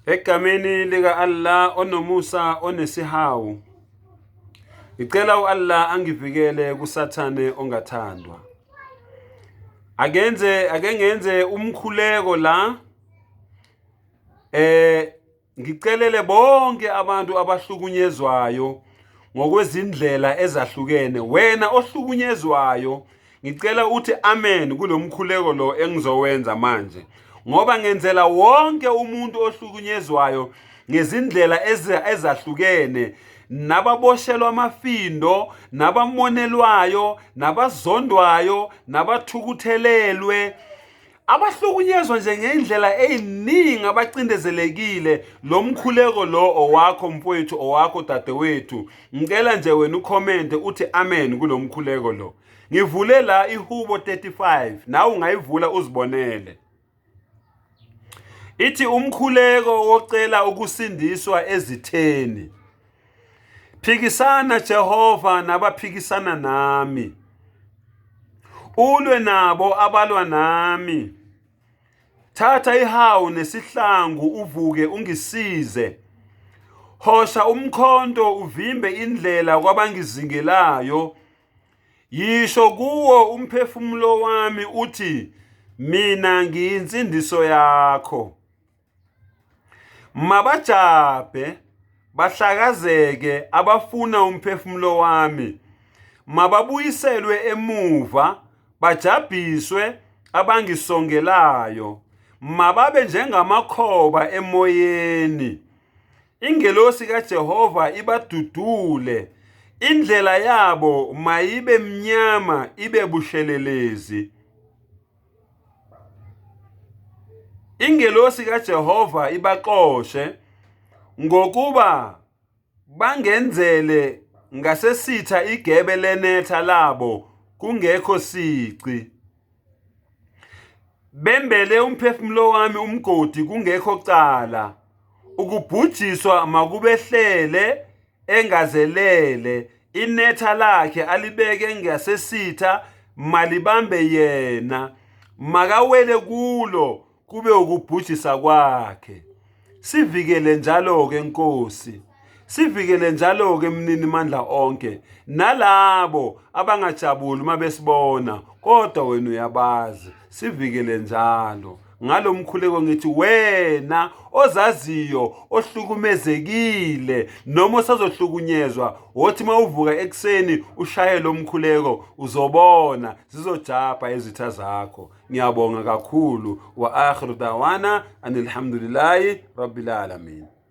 Egameni lika Allah onomusa onesihawu. Ngicela uAllah angivikele kuSathane ongathandwa. Akenze ake ngenze umkhuleko la eh Ngicelele bonke abantu abahlukunyezwayo ngokwezindlela ezahlukene. Wena ohlukunyezwayo, ngicela uthi amen kulomkhuleko lo engizowenza manje. Ngoba ngenzela wonke umuntu ohlukunyezwayo ngezindlela ezahlukene nababoshelwa amafindo nabamonelwayo nabazondwayo nabathukuthelelwe Abahlukunyezwa nje ngendlela eziningi abacindezelekile lo mkhuleko lo owakho mfowethu owakho dadewethu ngicela nje wena ucommente uthi amen kulo mkhuleko lo ngivule la ihubo 35 nawe ungayivula uzibonele ithi umkhuleko wocela ukusindiswa ezitheni Phikisana Jehova nabaphikisana nami. Ulwe nabo abalwa nami. Thatha ihawu nesihlangu uvuke ungisize. Hosha umkhonto uvimbe indlela kwabangizingelayo. Yisho kuwo umphefumulo wami uthi mina ngiyinsindiso yakho. Mabajabhe bahlakazeke abafuna umphefumulo wami, mababuyiselwe emuva bajabhiswe abangisongelayo, mababe njengamakhoba emoyeni. Ingelosi kaJehova ibadudule, indlela yabo mayibe mnyama ibe bushelelezi. Ingelosi kaJehova ibaxoshe ngokuba bangenzele ngasesitha igebe lenetha labo kungekho sici. Bembele umphefumulo wami umgodi kungekho cala. Ukubhujiswa makubehlele engazelele inetha lakhe alibeke ngasesitha malibambe yena makawele kulo kube ukubhujisa kwakhe sivikele njalo-ke nkosi sivikele njalo-ke mnini mandla onke nalabo abangajabuli uma besibona kodwa wena uyabazi sivikele njalo ngalo mkhuleko ngithi wena ozaziyo ohlukumezekile noma osazohlukunyezwa wothi uma uvuka ekuseni ushaye lo mkhuleko uzobona zizojabha izitha zakho ngiyabonga kakhulu wa akhiru dawana anilhamdulillahi rabbil alamin.